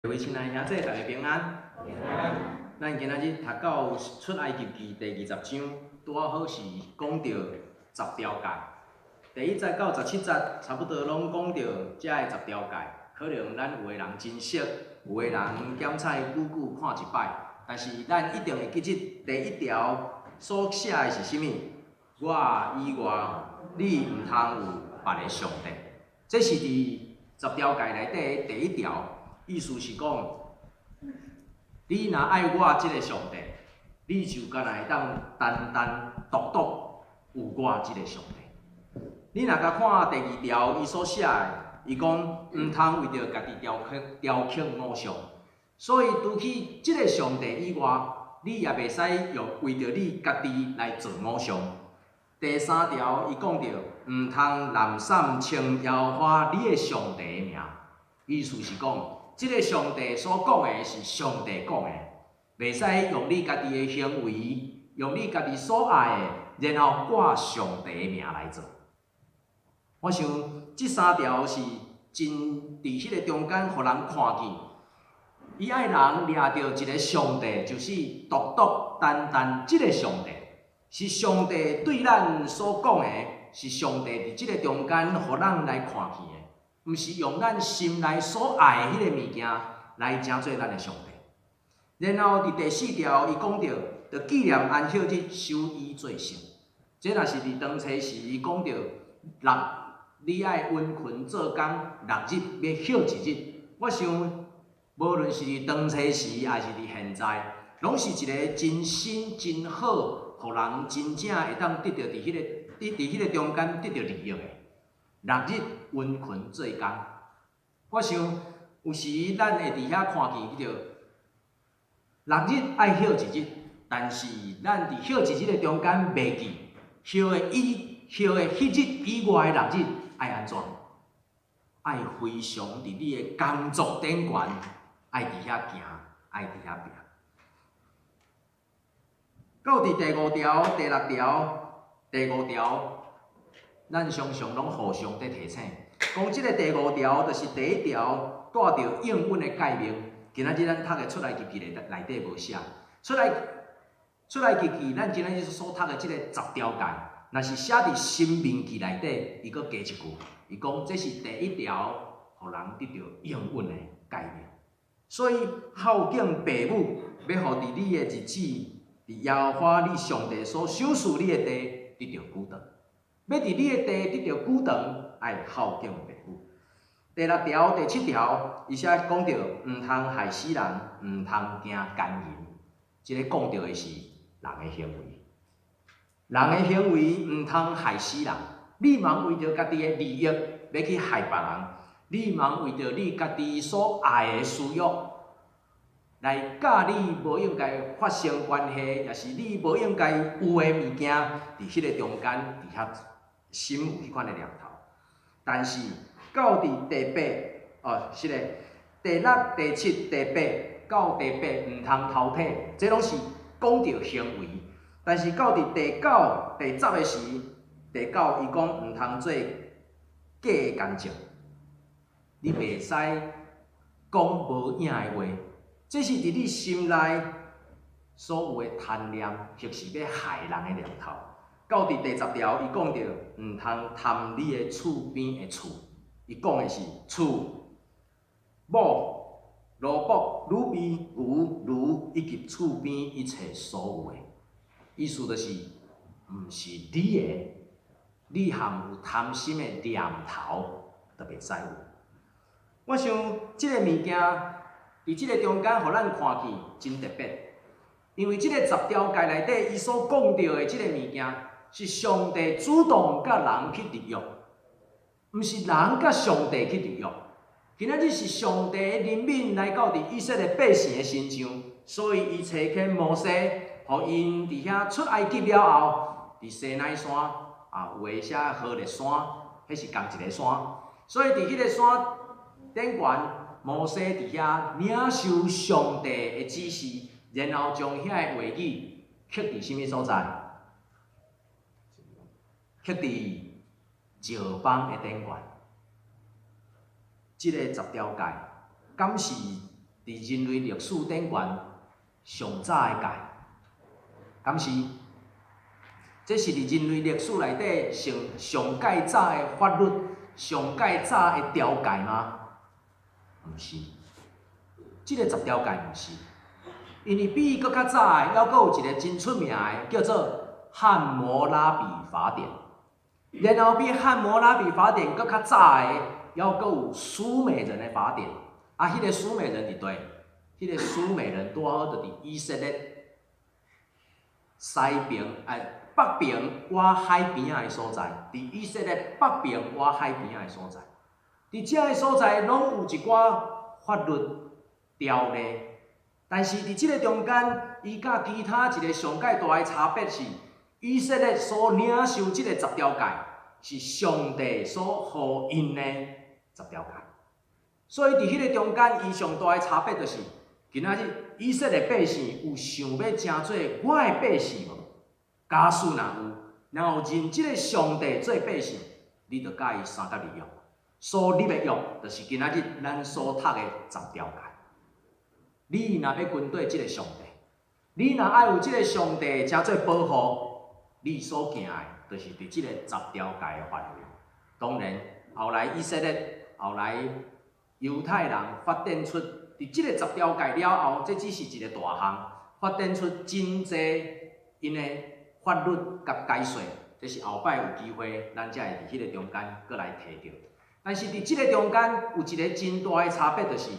各位親愛兄弟，大家平安。咱今仔日讀到出埃及記第二十章，拄仔好是講著十條誡。第一節到17節，差不多攏講著遮个十條誡。可能咱有的人真熟，有的人減彩久久看一擺，但是咱一定會記得第一條所寫的是啥物？我以外，你毋通有別个上帝。這是佇十條誡內底的第一條。意思是講，你若愛我這个上帝，你就干焦會當單單獨獨有我這个上帝。你若共看第二條，伊所寫的，伊講毋通為著家己雕刻雕刻偶像。所以除去這个上帝以外，你也袂使用為著你家己來做偶像。第三條，伊講著毋通濫訕稱耶和華你的上帝的名。意思是講，這个上帝所講的是上帝講的，袂使用你家己的行為，用你家己所愛的，然後掛上帝的名來做。我想這三條是真佇彼个中間，予人看見，伊愛人掠著一个上帝，就是獨獨單單這个上帝，是上帝對咱所講的，是上帝佇這个中間，予咱來看見的。毋是用咱心內所愛的彼个物件來成做咱的上帝。然後佇第四條，伊講著，著紀念安息日，守伊做聖。這若是佇當初時，伊講著六，你愛殷勤做工六日，欲歇一日。我想，無論是佇當初時，抑是佇現在，攏是一个真新真好，予人真正會當得著佇彼个佇佇彼個中間得著利益的。六日殷勤做工，我想有時咱會佇遐看見著六日愛歇一日，但是咱佇歇一日的中間袂記歇的以歇的彼日以外的六日愛按怎？愛非常佇你的工作頂懸，愛佇遐行，愛佇遐拼。到佇第五條、第六條、第五條。咱常常攏互相佇提醒，講這个第五條就是第一條帶著應允的誡命。今仔日咱讀的出埃及記內內底無寫，出埃出埃及記，咱今仔日所讀的這个十條誡，若是寫佇申命記內底，伊閣加一句，伊講這是第一條，予人得著應允的誡命。所以孝敬父母，欲予佇你的日子，佇耶和華你上帝所賞賜你的地得著久長。欲佇你的地得著久長，愛孝敬父母。第六條、第七條，伊寫講著毋通害死人，毋通行姦淫。這个講著的是人的行為，人的行為毋通害死人。你毋通為著家己的利益，欲去害別人；你毋通為著你家己所愛的私欲，來佮你無應該發生關係，抑是你無應該有的物件，佇彼个中間，佇遐。心有彼款的念頭，但是到佇第八，哦，是咧，第六、第七、第八到第八毋通偷體，這攏是講著行為。但是到佇第九、第十的時，第九伊講毋通做假的見證，你袂使講無影的話，這是佇你心內所有的貪念，或是欲害人的念頭。到佇第十條，伊講著毋通貪你的厝邊的厝，伊講的是厝、某、奴僕、女婢、牛、驢以及厝邊一切所有的，意思就是毋是你的，你含有貪心的念頭都袂使有。我想這个物件佇這个中間，予咱看見真特別，因為這个十條誡內底，伊所講著的這个物件，是上帝主動佮人去立約，毋是人佮上帝去立約。今仔日是上帝的憐憫來到佇以色列百姓的身上，所以伊差遣摩西，予𪜶佇遐出埃及了後，佇西奈山啊，有的寫何烈山，彼是仝一个山。所以佇彼个山頂懸，摩西佇遐領受上帝的指示，然後將遐个話語刻佇啥物所在？刻佇石枋的頂懸，這个十條誡，敢是佇人類歷史頂懸上早的誡？敢是？這是佇人類歷史內底上上蓋早的法律、上蓋早的條誡嗎？毋是，這个十條誡毋是，因為比伊閣較早的，猶閣有一个真出名的，叫做漢摩拉比法典。然後比漢摩拉比法典閣較早的，猶閣有蘇美人的法典。啊，彼个蘇美人佇佗？彼个蘇美人拄好就佇以色列西爿哎北爿倚海邊仔的所在，佇以色列北爿倚海邊仔的所在。佇遮个所在攏有一寡法律條例，但是佇這个中間，伊佮其他一个上蓋大的差別是，以色列所領受這个十條誡，是上帝所予𪜶的十條誡。所以佇彼个中間，伊上大的差別就是，今仔日以色列百姓有想欲成做我的百姓無？假使若有，然後認這个上帝做百姓，你就佮伊三甲立約。所立的約，就是今仔日咱所讀的十條誡。你若欲跟綴這个上帝，你若愛有這个上帝成做保護，你所行的，就是佇這个十條誡的範圍。當然，後來以色列，後來猶太人發展出，佇這个十條誡了後，這只是一个大項，發展出真濟𪜶的法律佮解說，這是後擺有機會，咱才會佇彼个中間閣來提著。但是佇這个中間有一个真大的差別，就是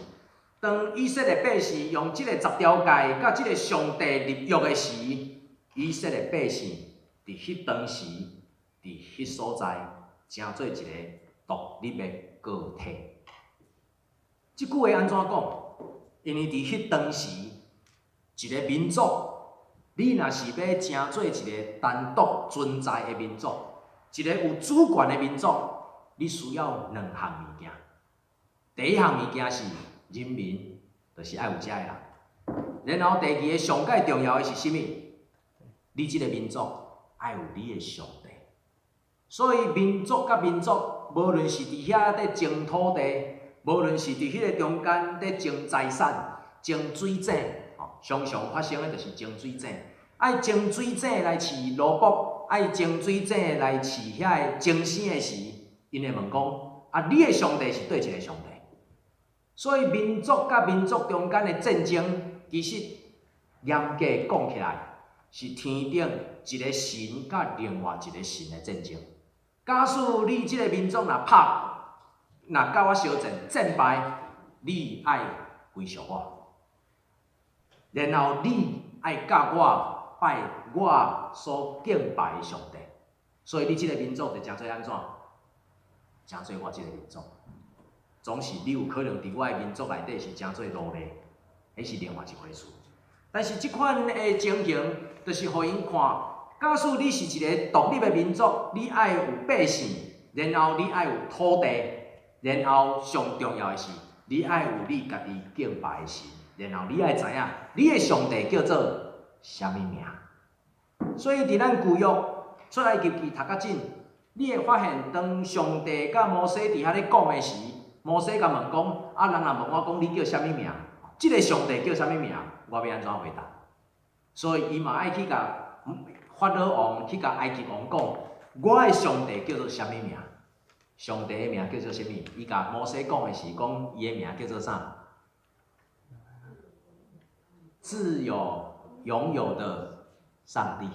當以色列百姓用這个十條誡佮這个上帝立約的時，以色列百姓佇彼當時佇彼所在，成做一个獨立的個體。這句話按怎講？因為佇彼當時，一个民族，你若是欲成做一个單獨存在的民族，一个有主權的民族，你需要兩項物件。第一項物件是人民，就是愛有遮个人。然後第二个上蓋重要的是啥物？你這个民族愛有你的上帝。所以民族佮民族，無論是佇遐咧爭土地，無論是佇彼个中間咧爭財產、爭水井，吼，常常發生的就是爭水井。愛爭水井來飼蘿蔔，愛爭水井來飼遐个精生的時，𪜶會問講：啊，你的上帝是佗一个上帝？所以民族佮民族中間的戰爭，其實嚴格講起來，是天頂一个神佮另外一个神的戰爭。假使你這个民族若拍，若佮我相戰戰敗，你愛歸屬我，然後你愛佮我拜我所敬拜的上帝。所以你這个民族就成做按怎？成做我這个民族，總是你有可能佇我的民族內底是成做奴隸，彼是另外一回事。但是這款的情形，就是予𪜶看，假使你是一个獨立的民族，你愛有百姓，然後你愛有土地，然後上重要的是，你愛有你家己敬拜的神，然後你愛知影，你的上帝叫做啥物名。所以佇咱舊約出埃及記讀較緊，你會發現，當上帝佮摩西佇遐咧講的時，摩西共問講：啊，人若問我講你叫啥物名？這个上帝叫啥物名？我欲按怎回答？所以伊嘛愛去共法老王去共埃及王講，我的上帝叫做啥物名？上帝的名叫做啥物？伊共摩西講的是講伊的名叫做啥？自有永有的上帝，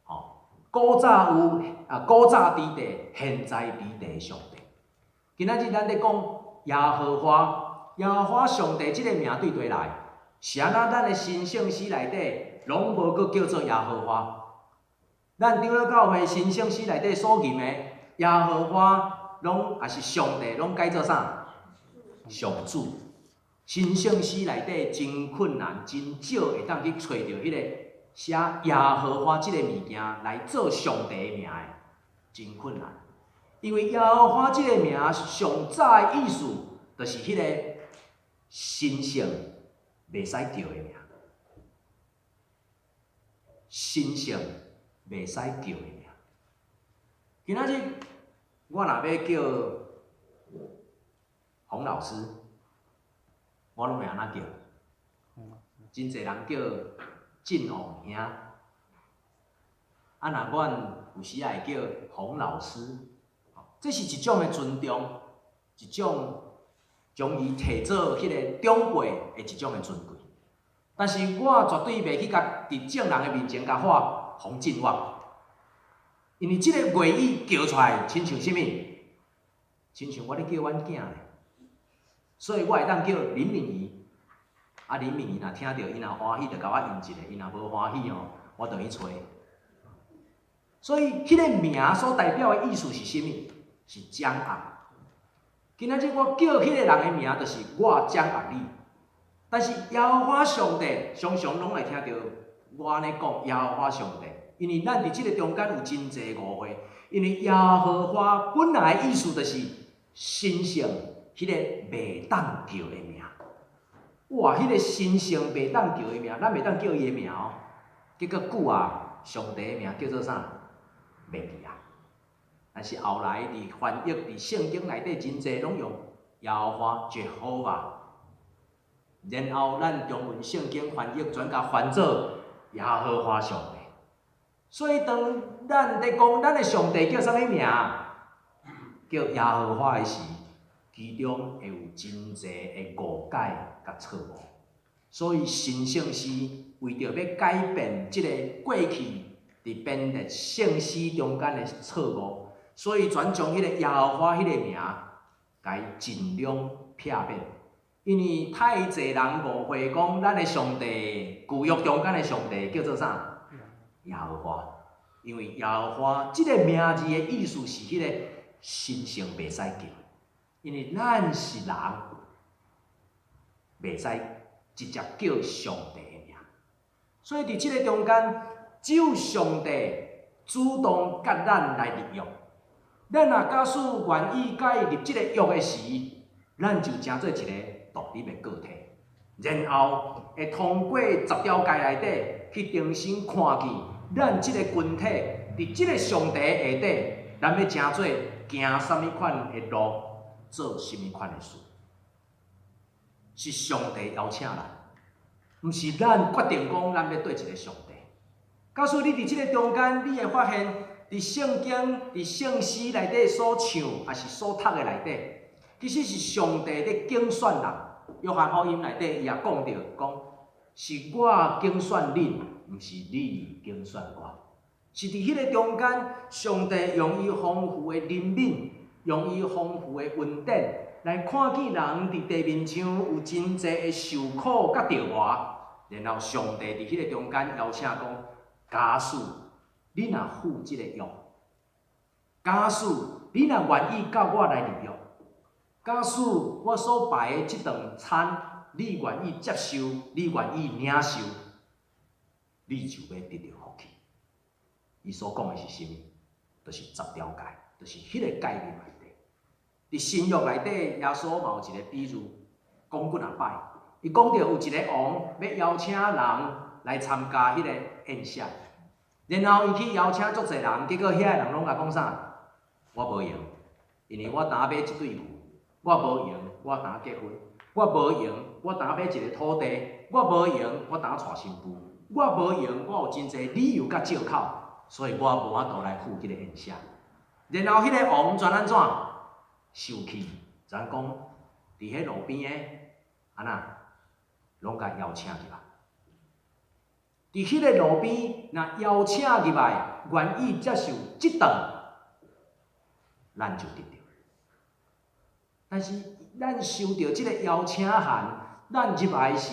吼，古早有啊，古早佇地，現在佇地的上帝。今仔日咱咧講耶和華，耶和華上帝這个名對佗來？是按怎咱的神聖詩內底攏無閣叫做耶和華？咱長老教會神聖詩內底所吟的耶和華，攏抑是上帝，攏改做啥？上主。神聖詩內底真困難，真少會當去揣著彼个寫耶和華這个物件來做上帝的名的，真困難。因為耶和華這个名上早的意思，就是彼個神聖袂使叫的名，神聖袂使叫的名。今仔日我若欲叫洪老師，我攏會按怎叫？真濟人叫晉王兄，啊，若阮有時也會叫洪老師，這是一種的尊重，一種將伊提做彼个長輩的一種的尊貴。但是我絕對袂去共佇眾人的面前共喊洪晉旺，因為這个粵語叫出來，親像啥物？親像我咧叫阮囝咧，所以我會當叫林敏儀。啊，林敏儀若聽著，伊若歡喜，就共我應一下；伊若無歡喜吼，我就去揣。所以，彼个名所代表的意思是啥物？是掌握。今仔日我叫彼个人的名，就是我掌握你。但是耶和華上帝常常攏會聽著我按呢講耶和華上帝，因為咱佇這个中間有真濟誤會。因為耶和華本來的意思就是神聖，彼个袂當叫的名。哇！彼个神聖袂當叫的名，咱袂當叫伊的名哦。結果久啊，上帝的名叫做啥？袂記啊。但是後來佇翻譯佇聖經內底真濟攏用耶和華 Jehovah，然後咱中文聖經翻譯轉共翻做耶和華上帝。所以當咱佇講咱的上帝叫啥物名？叫耶和華的時，其中會有真濟的誤解佮錯誤。所以神聖詩為著欲改變這個過去佇編列聖詩中間的錯誤，所以轉將彼个耶和華彼个名，共伊盡量避免。因為太濟人誤會講咱的上帝，舊約中間的上帝叫做啥？耶和華。因為耶和華這个名字的意思是彼個神聖袂使叫，因為咱是人，袂使直接叫上帝的名。所以佇這个中間，只有上帝主動佮咱來立約。咱若假使願意佮伊立這個約的時，咱就成做一個獨立的個體，然後會通過十條誡內底去重新看見咱這個群體佇這個上帝下底，咱欲成做行啥物款的路，做啥物款的事，是上帝邀請咱，毋是咱決定講咱欲對一個上帝。假使你佇這個中間，你會發現佇聖經、佇聖詩內底所唱，抑是所讀的內底，其實是上帝咧揀選人。約翰福音內底，伊也講著講，是我揀選恁，毋是你揀選我。是佇彼个中間，上帝用伊豐富的憐憫，用伊豐富的恩典，來看見人佇地面上有真濟的受苦佮折磨，然後上帝佇彼个中間邀請講：假使你若赴這个約，假使你若願意佮我來立約，假使我所排的這頓餐，你願意接受，你願意領受，你就欲得著福氣。伊所講的是啥物？就是十條誡，就是彼个誡命內底。佇新約內底，耶穌嘛有一个比喻，講幾若擺。伊講著有一个王欲邀請人來參加彼个宴席，然後伊去邀請足濟人，結果遐個人攏共講啥？我無閒，因為我昨買一對牛；我無閒，我昨結婚；我無閒，我昨買一个土地；我無閒，我昨娶新婦；我無閒，我有真濟理由佮借口，所以我無法度來赴這个宴席。然後彼个王轉按怎？生氣，怎講？佇彼路邊的，按怎？攏共邀請入來。佇彼个路邊，若邀請入來，願意接受這頓，咱就得著。但是咱收著這个邀請函，咱入來時，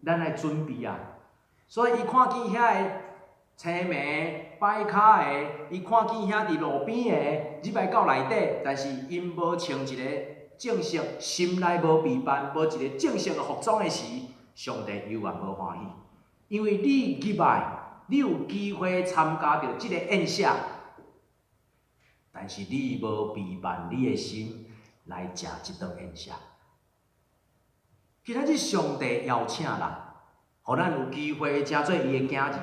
咱愛準備啊。所以伊看見遐個青糜擺跤的，伊看見遐佇路邊的入來到內底，但是𪜶無穿一個正式，心內無備辦，無一個正式的服裝的時，上帝猶原無歡喜。因為你入來，你有機會參加著這個宴席，但是你無備辦你的心來食這頓宴席。今仔日上帝邀請咱，予咱有機會成做伊的囝兒，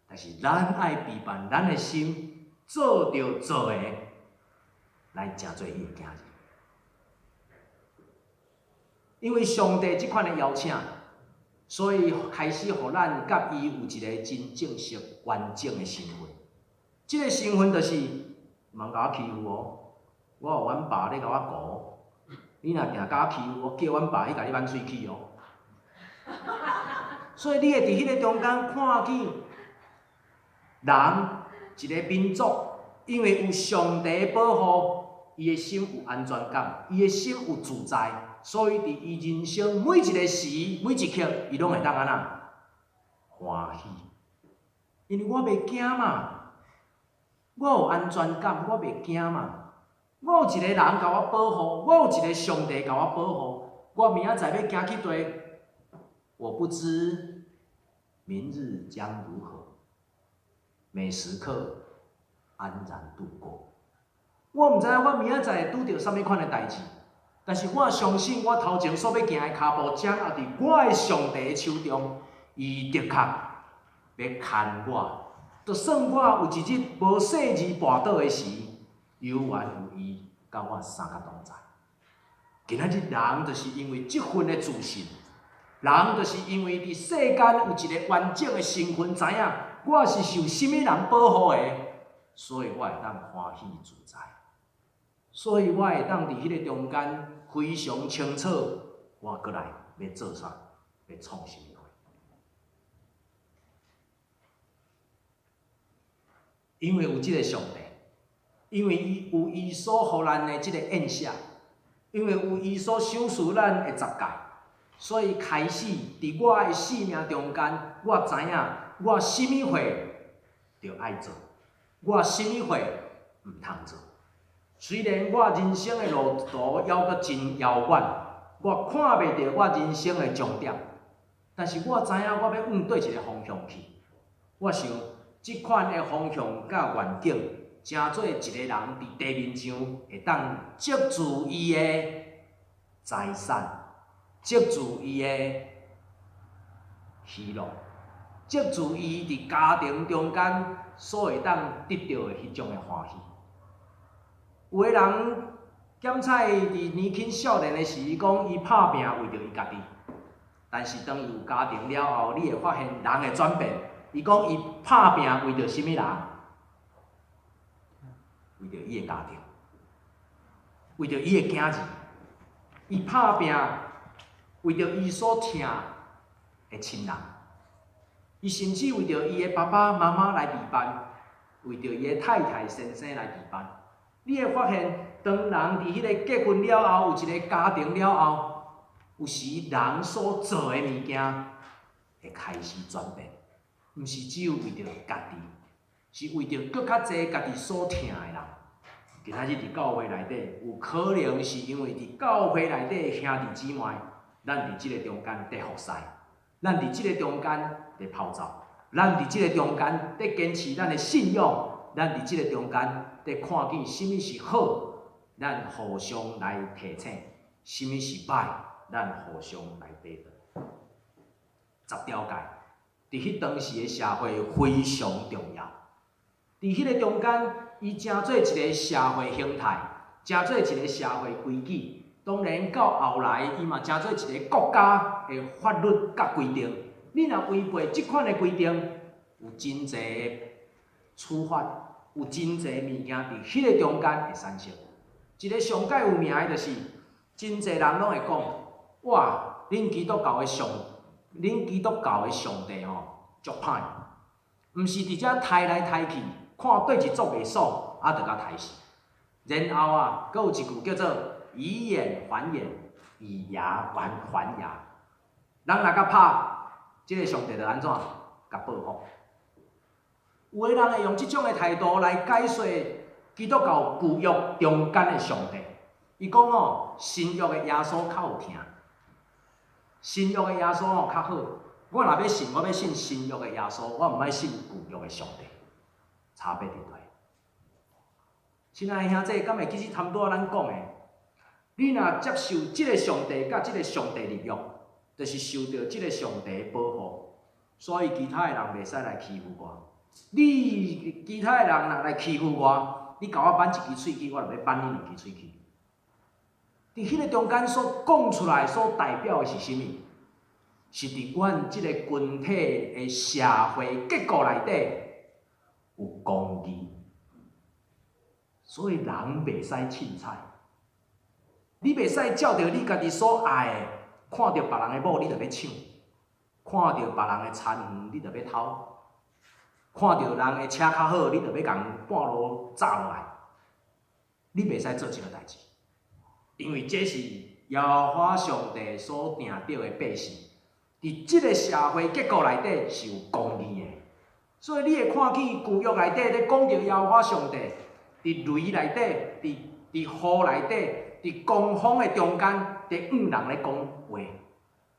但是咱愛備辦咱的心，做著做的來成做伊的囝兒。因為上帝這款的邀請，所以開始予咱佮伊有一个真正式、完整的身份。這个身份就是，毋通共我欺負哦！我有阮爸咧共我顧，你若定共我欺負，我叫阮爸去共你挽喙齒哦。所以你會佇彼个中間看見人一个民族，因為有上帝保護，伊的心有安全感，伊的心有自在，所以佇伊人生每一个時、每一刻，伊攏會當按怎歡喜。因為我袂驚嘛，我有安全感，我袂驚嘛。我有一個人共我保護，我有一個上帝共我保護，我明仔載欲行去佗，我不知明日將如何，每時刻安然度過。我毋知影我明仔載會拄著啥物款的代誌，但是我相信我頭前所欲行的跤步，掌握佇我的上帝的手中，伊的確欲牽我。就算我有一日無勢而跋倒的時，猶原有伊佮我相佮同在。今仔日人就是因為這份的自信，人就是因為佇世間有一個完整的身份，知影我是受啥物人保護的，所以我會當歡喜自在，所以我會當佇彼个中間非常清楚，我閣來欲做啥，欲創啥物貨。因為有這个上帝，因為伊有伊所予咱的這个應許，因為有伊所賞賜咱的十誡，所以開始佇我的生命中間，我知影我啥物貨著愛做，我啥物貨毋通做。雖然我人生的路途猶閣真遙遠，我看袂著我人生的終點，但是我知影我欲往佗一个方向去。我想，這款的方向佮願景，成做一个人佇地面上會當積聚伊的財產，積聚伊的喜樂，積聚伊佇家庭中間所會當得著的彼種的歡喜。有的人檢採佇年輕少年的時，講伊拍拚為著伊家己，但是當伊有家庭了後，你會發現人會轉變。伊講伊拍拚為著啥物人？為著伊的家庭，為著伊的囝兒，伊拍拚為著伊所疼的親人，伊甚至為著伊的爸爸媽媽來備辦，為著伊的太太先生來備辦。你會發現，當人佇彼個結婚了後，有一个家庭了後，有時人所做的物件會開始轉變，毋是只有為著家己，是為著閣較濟家己所疼的人。今仔日佇教會內底，有可能是因為佇教會內底的兄弟姊妹，咱佇這个中間佇服侍，咱佇這个中間佇拋走，咱佇這个中間佇堅持咱的信仰，咱佇這个中間佇看見啥物是好，咱互相來提醒；啥物是歹，咱互相來提點。十條誡，佇彼當時的社會非常重要。佇彼个中間，伊成做一个社會形態，成做一个社會規矩。當然，到後來，伊嘛成做一个國家的法律佮規定。你若違背這款的規定，有真濟處罰，有真濟物件佇彼个中間會產生。一个上蓋有名的就是，真濟人攏會講：哇，恁基督教的上帝吼，足歹，毋是佇遮刣來刣去，看佗一族袂爽，啊，就共刣死。然後啊，閣有一句叫做以眼還眼，以牙還還牙。人若共拍，這个上帝就按怎？共報復。有的人會用這種的態度來解說基督教舊約中間的上帝。伊講哦，新約的耶穌較有疼，新約的耶穌吼較好。我若欲信，我欲信新約的耶穌，我毋愛信舊約的上帝。差別佇佗？親愛的兄弟，敢會記起頭拄仔咱講的？你若接受這个上帝，佮這个上帝立約，就是受著這个上帝的保護，所以其他的人袂使來欺負我。你其他的人若來欺負我，你共我扳一支喙齒，我就欲扳你兩支喙齒。佇彼个中間所講出來，所代表的是啥物？是佇阮這个群體的社會結構內底有公義，所以人袂使凊彩。你袂使照著你家己所愛的，看著別人的某你就欲搶，看著別人的田園你就欲偷，看著人的車較好，你就欲共半路炸落來。你袂使做這個代誌，因為這是耶和華上帝所定著的百姓。佇這个社會結構內底是有公義的，所以你會看見舊約內底咧講著耶和華上帝，佇雷內底，佇雨內底，佇狂風的中間，佇向人咧講話，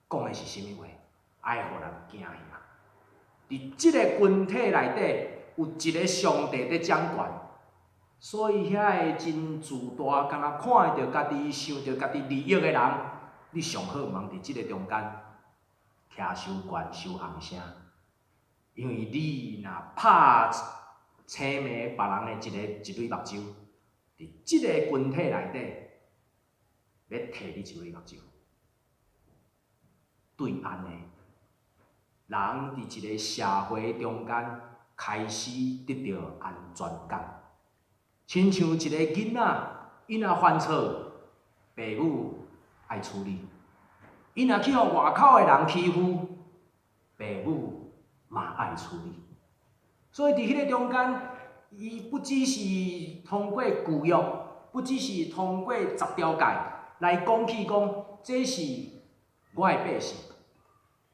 講的是啥物話？愛予人驚嚇嘛！佇這个群體內底有一个上帝佇掌權，所以遐个真自大，敢若看著家己想著家己利益的人，你上好毋通佇這个中間。徛傷懸傷紅聲，因為你若拍青暝別人的一个一蕊目睭，佇這个群體內底，欲提你一蕊目睭。對按呢，人佇一个社會中間開始得著安全感，親像一个囡仔，伊若犯錯，爸母愛處理。伊若去予外口的人欺負，爸母嘛愛處理。所以佇彼个中間，伊不只是通過舊約，不只是通過十條誡來講起講，這是我的百姓。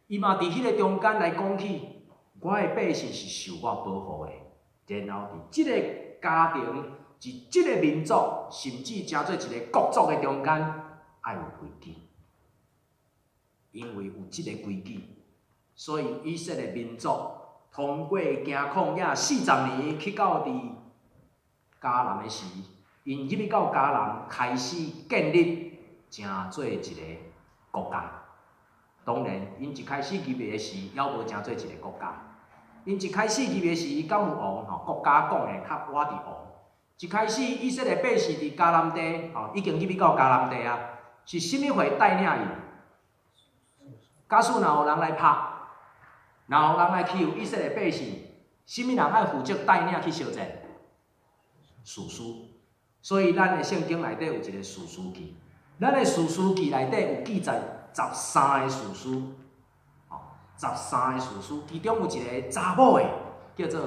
伊嘛佇彼个中間來講起，我的百姓是受我保護的。然後佇這个家庭，佇這个民族，甚至成做一个國族的中間，愛有規矩。因為有這个規矩，所以以色列民族通過行曠野40年，去到佇迦南的時，𪜶入去到迦南，開始建立成做一个國家。當然，𪜶一開始入去的時，猶無成做一个國家。𪜶一開始入去的時，敢有王吼？國家講的較倚佇王。一開始以色列百姓佇迦南地，吼，已經入去到迦南地啊，是啥物會帶領𪜶？假使若有人來拍，若有人來欺負以色列百姓，啥物人愛負責帶領去相戰？士師。所以咱的聖經內底有一个士師記，咱的士師記內底有記載十三个士師，吼，十三个士師，其中有一个查某的，叫做，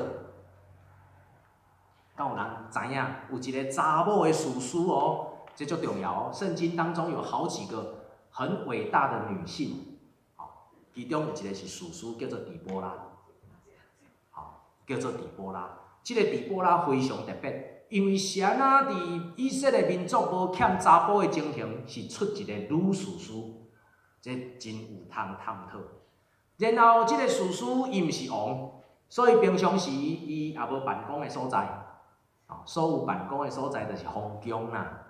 敢有人知影？有一个查某的士師哦，這足重要哦。聖經當中有好幾個很偉大的女性。其中有一个是士師，叫做底波拉，吼，叫做底波拉。這个底波拉非常特別，因為是按怎佇以色列民族無欠查埔的情形，是出一个女士師，這真有通探討。然後這个士師伊毋是王，所以平常時伊也無辦公的所在，所有辦公的所在就是皇宮啦，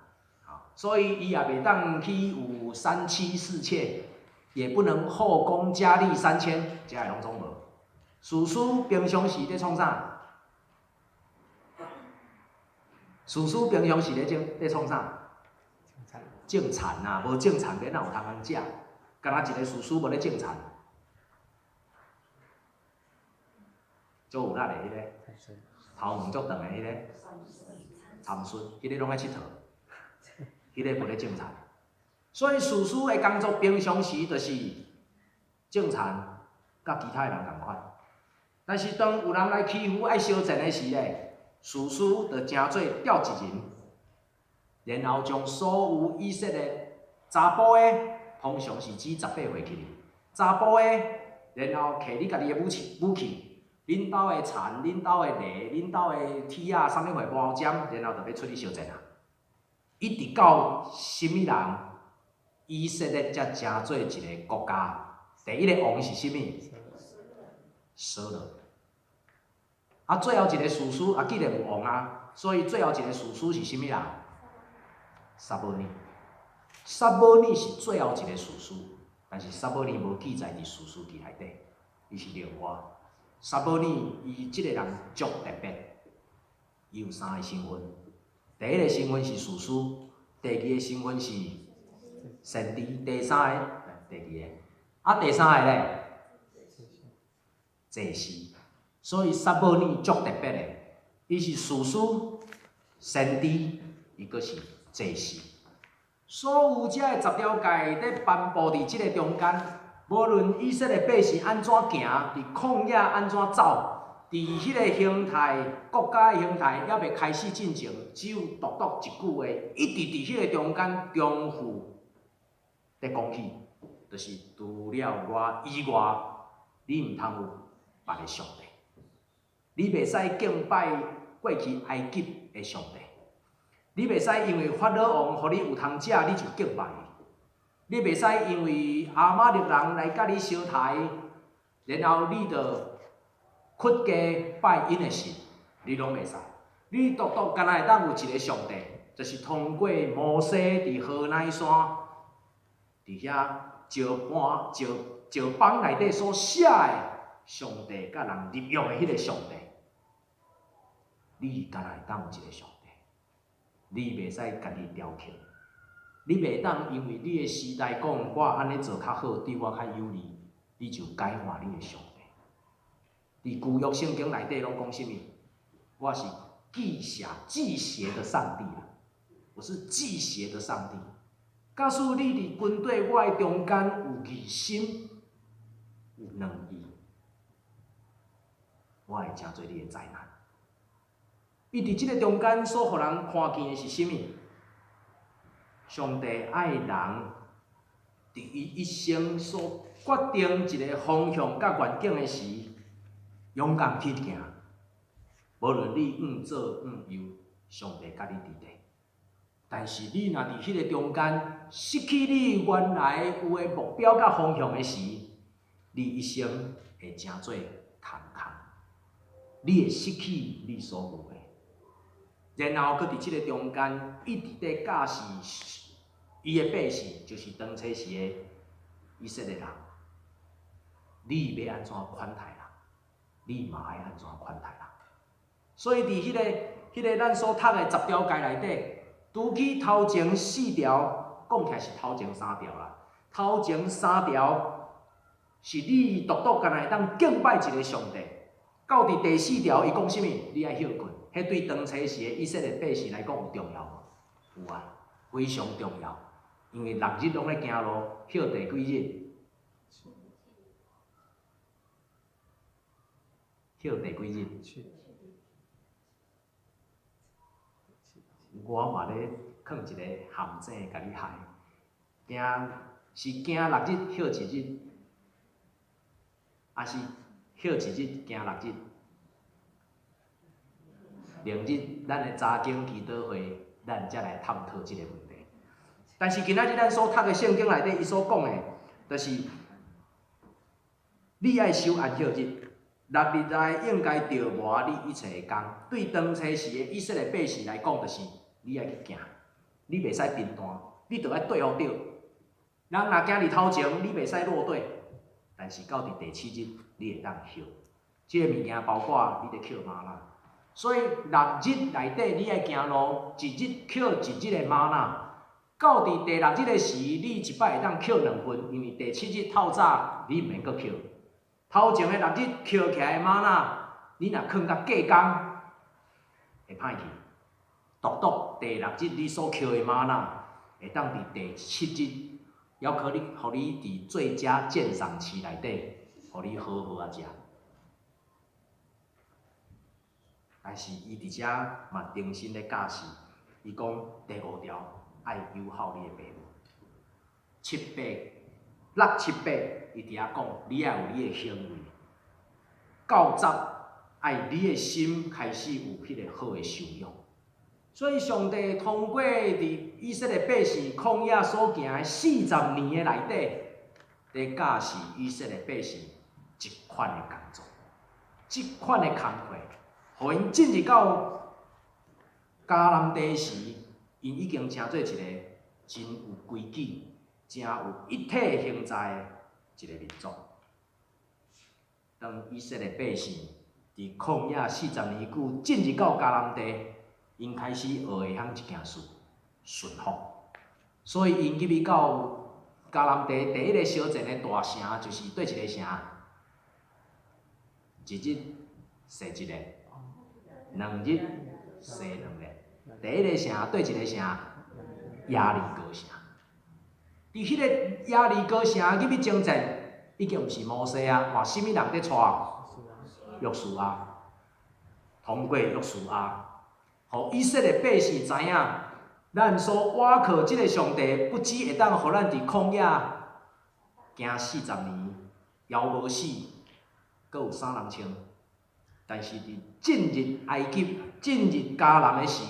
所以伊也袂當去有三妻四妾。也不能後宮佳麗三千，這个攏總無。士師平常時佇創啥？士師平常時咧種佇創啥？種田啊，無種田欲哪有通通食？敢若一个士師無咧種田，足有力的彼个，頭毛足長的彼個，參孫，彼个攏愛𨑨迌，彼个無咧種田。所以士師的工作平常時就是種田，佮其他的人仝款。但是當有人來欺負愛相戰的時咧，士師就成做調一人，然後將所有以色列查埔的，通常是指18歲起的，查埔的，然後提你家己的武器，武器，恁兜的田，恁兜的犁，恁兜的鐵仔，啥物貨無尖，然後就欲出去相戰啊！一直到啥物人？以色列才成做一个國家，第一个王是啥物？掃羅。啊，最後一个士師啊，既然有王啊，所以最後一个士師是啥物人？撒母耳。撒母耳是最後一个士師，但是撒母耳無記載佇士師記內底，伊是另外。撒母耳伊這个人足特別，伊有三个身份。第一个身份是士師，第二个身份是先知，第三个，第二个，啊，第三个咧，祭司。所以撒母耳足特別的，伊是士師、先知，伊閣是祭司。所有這个十條誡佇頒布佇這个中間，無論以色列百姓按怎行，佇曠野按怎走，佇彼个形態，國家的形態猶未開始進前，只有獨獨一句話，一直佇彼个中間重複佇講起，就是除了我以外，你毋通有別个上帝，你袂使敬拜過去埃及的上帝，你袂使因為法老王予你有通食，你就敬拜伊，你袂使因為亞瑪力人來佮你相刣，然後你就屈膝拜𪜶的神，你攏袂使。你獨獨干焦會當有一个上帝，就是通過摩西佇何乃山，佇遐石盤石石枋內底所寫的上帝佮人立約的彼个上帝，你干焦會當有一个上帝，你袂使家己雕刻，你袂當因為你的時代講我按呢做較好，對我較有利，你就改換你的上帝。佇舊約聖經內底攏講啥物？我是忌邪忌邪的上帝啦，我是忌邪的上帝。假使你佇軍隊我的中間有異心，有兩意，我會成做你的災難。伊佇這个中間所予人看見的是啥物？上帝愛人佇伊一生所決定一个方向佮願景的時，勇敢去行。無論你向左向右，上帝佮你佇咧。但是你若佇彼个中間失去你原來有的目標佮方向的時，你一生會成做空空，你會失去你所有的。然後閣佇這个中間一直佇教示伊的百姓，就是當初時的以色列人。你欲按怎款待人，你嘛愛按怎款待人。所以佇彼个咱所讀的十條誡內底，除去頭前四條，講起來是頭前三條啦。頭前三條是你獨獨干焦會當敬拜一个上帝。到佇第四條，伊講啥物？你愛歇睏。彼對當初時的以色列百姓來講有重要無？有啊，非常重要。因為六日攏咧行路，歇第幾日？歇第幾日？我嘛咧囥一个陷阱，共你害，驚是驚六日歇一日，抑是歇一日行六日？明日咱的查經祈禱會，咱才來探討這个問題。但是今仔日咱所讀的聖經內底，伊所講的，就是你愛守安息日，六日內應該著磨你一切的工。對當初時的以色列百姓來講，就是你愛去行，你袂使貧惰，你著愛對予著。人若行佇頭前，你袂使落隊，但是到佇第七日，你會當歇。這个物件包括你佇抾嗎哪，所以六日內底你愛行路，一日抾一日的嗎哪。到佇第六日的時，你一擺會當抾兩份，因為第七日透早你毋免閣抾。頭前的六日抾起來的嗎哪，你若囥甲隔工，會歹去。獨獨第六日你所抾的嗎哪，會當佇第七日，猶可能予你佇最佳鑑賞期內底，予你好好仔食。但是伊佇遮嘛重新咧教示，伊講第五條愛友好你的爸母，七八六七八，伊佇遐講，你愛有你的行為，到十愛你的心開始有彼个好的修養。所以上帝通過佇以色列百姓曠野所行的40年的內底，佇教示以色列百姓這款的工作，這款的工課，予𪜶進入到迦南地時，𪜶已經成做一個真有規矩、真有一體形在的一個民族。當以色列百姓佇曠野四十年久進入到迦南地，𪜶開始學會曉一件事，順服。所以𪜶入去到迦南地第一个相戰的大城，就是佗一个城？一日踅一个，2日踅2个。第一个城佗一个城？耶利哥城。佇彼個耶利哥城入去征戰，已經毋是摩西啊，換啥物人佇帶？約書亞，通過約書亞，予以色列百姓知影，咱所倚靠這个上帝，不只會當予咱佇曠野行40年，枵無死，閣有衫通穿，但是佇進入埃及、進入迦南的時，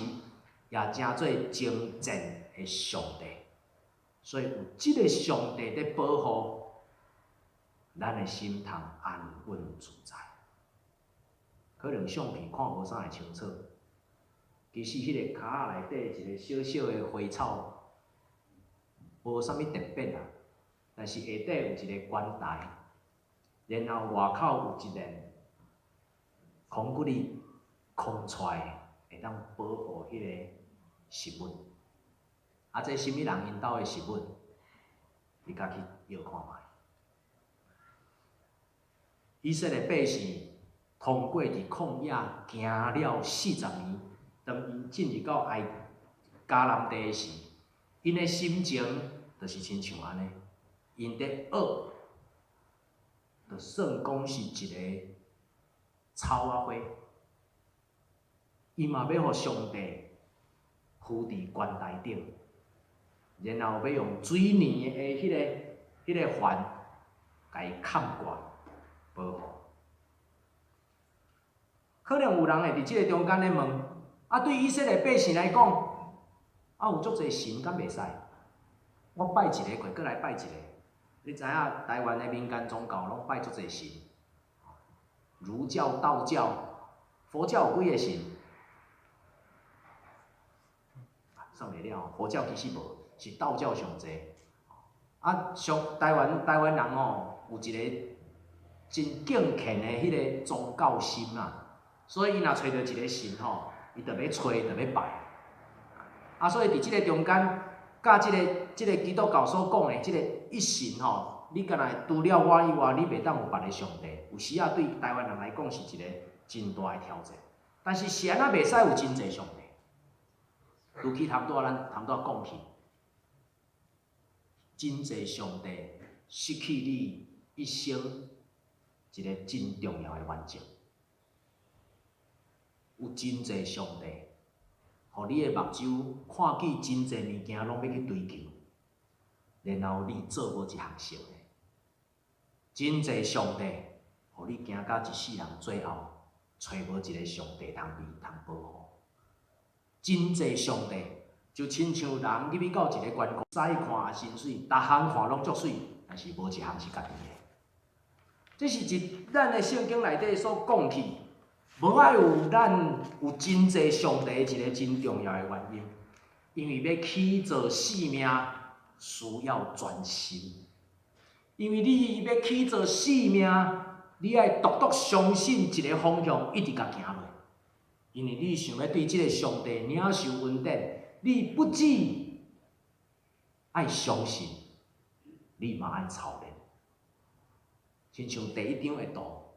也成做征戰的上帝。所以有這个上帝佇保護，咱的心通安穩自在。可能相片看無啥會清楚，其實彼個跤仔內底一個小小的花草，無啥物特別啦。但是下底有一個棺材，然後外口有一面空骨里空出來，會當保護彼個食物。啊，這啥物人𪜶兜的食物？你家去搖看覓。以色列百姓通過佇曠野行了四十年，當𪜶進入到埃迦南地的時，𪜶的心情就是親像按呢，𪜶佇學，就算講是一个草仔花，伊嘛欲予上帝扶佇棺材頂，然後欲用水泥的彼個環，共伊崁蓋保護。可能有人會佇這个中間咧問：啊，對以色列百姓來講，啊有足濟神敢袂使？我拜一个，過閣來拜一個。你知影台灣的民間宗教攏拜足濟神，儒教、道教、佛教有幾个神？算袂了，佛教其實無，是道教上濟。啊，上台灣人吼有一个真敬虔的彼个宗教心啦，所以伊若揣著一个神吼，伊就欲揣，就欲拜。啊，所以佇這个中間，佮這个基督教所講的這个一神吼，你敢若除了我以外，你袂當有別个上帝。有時仔對台灣人來講是一个真大的挑戰。但是是按怎袂使有真濟上帝？拄起頭拄仔咱頭拄仔講起，真濟上帝失去你一生一个真重要的原則。有真濟上帝，予你的目睭看見真濟物件，攏欲去追求，然後你做無一項成的。真濟上帝，予你行到一世人最後，揣無一个上帝通庇通保護。真濟上帝，就親像人入去到一个關西看也真媠，逐項看攏足媠，但是無一項是家己的。這是佇咱的聖經內底所講起，無愛有咱有真濟上帝一个真重要的原因，因為欲起做性命，需要專心。因為你欲起做性命，你愛獨獨相信一个方向，一直共行落。因為你想欲對這个上帝領受恩典，你不只愛相信，你嘛愛操練。親像第一張的圖，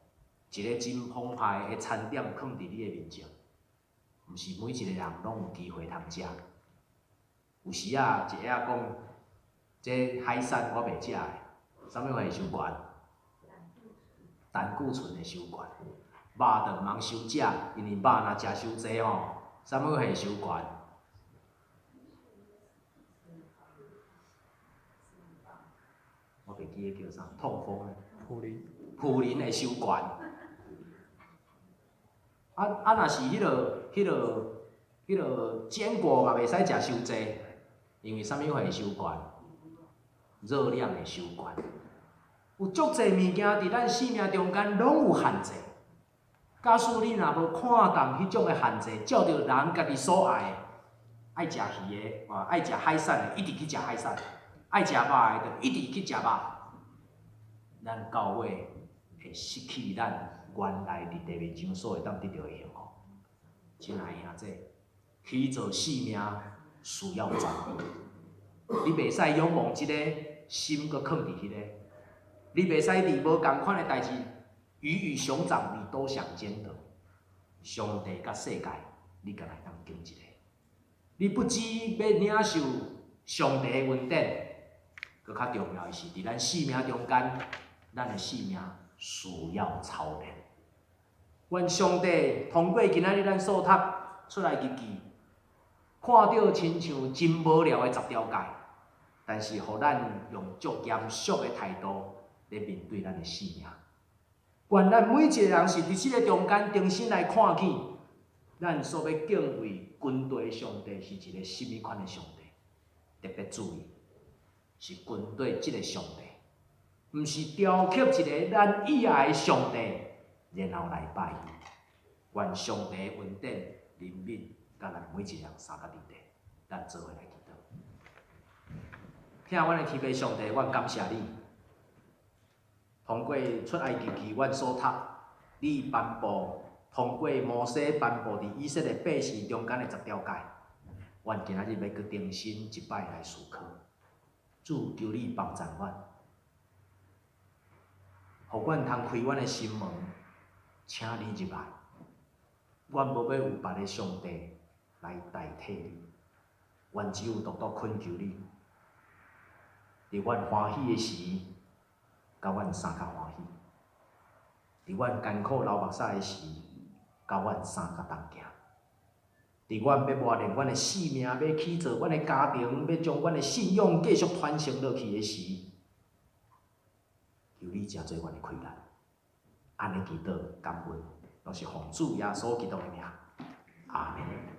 一个真澎湃的餐點囥佇你的面前，毋是每一个人攏有機會通食。有時仔一下講，這海產我袂食的，啥物會傷懸？膽固醇會傷懸。肉就毋通傷食，因為肉若食傷濟吼，啥物會傷懸？我袂記得叫啥，痛風。普林。普林會傷懸。啊，若是彼个堅果嘛，袂使食傷濟，因為啥物會傷懸？熱量會傷懸。有足濟物件佇咱生命中間攏有限制。假使你若無看淡彼種的限制，照著人家己所愛的，愛食魚的，啊，愛食海產的，一直去食海產；愛食肉的，就一直去食肉。咱到尾會失去咱原來佇地面上所會當得著的幸福。親愛的兄弟，起做性命需要專一，你袂使仰望一个。心閣囥佇彼个。你袂使佇無仝款的代誌，魚與熊掌你都想兼得。上帝佮世界，你敢會當揀一個？你不只欲領受上帝的恩典，閣較重要的是，佇咱性命中間，咱的性命需要操練。願上帝通過今仔日咱所讀出埃及記，看著親像真無聊的十條誡，但是予咱用足嚴肅的態度來面對咱的性命。願咱每一個人是佇這个中間重新來看見，咱所欲敬畏軍隊上帝是一个啥物款的上帝。特別注意，是軍隊這个上帝，毋是雕刻一个咱意愛的上帝，然後來拜伊。願上帝的恩典、憐憫，佮咱每一個人相佮佇咧，咱做伙來祈禱。疼阮的天父上帝，阮感謝你。通過出埃及記，阮所讀，你頒布通過摩西頒布佇以色列百姓中間的十條誡，阮今仔日欲閣重新一擺來思考。主，求你幫贊阮，予阮通開阮的心門，請你入來。阮無欲有別个上帝來代替你，阮只有獨獨懇求你，佇阮歡喜的時，共阮相佮歡喜；佇阮艱苦流目屎的時，共阮相佮同行；佇阮欲磨練阮的性命，欲起造阮的家庭，欲將阮的信仰繼續傳承落去的時，求你成做阮的氣力。按呢祈禱感恩，攏是奉主耶穌基督的名，阿門。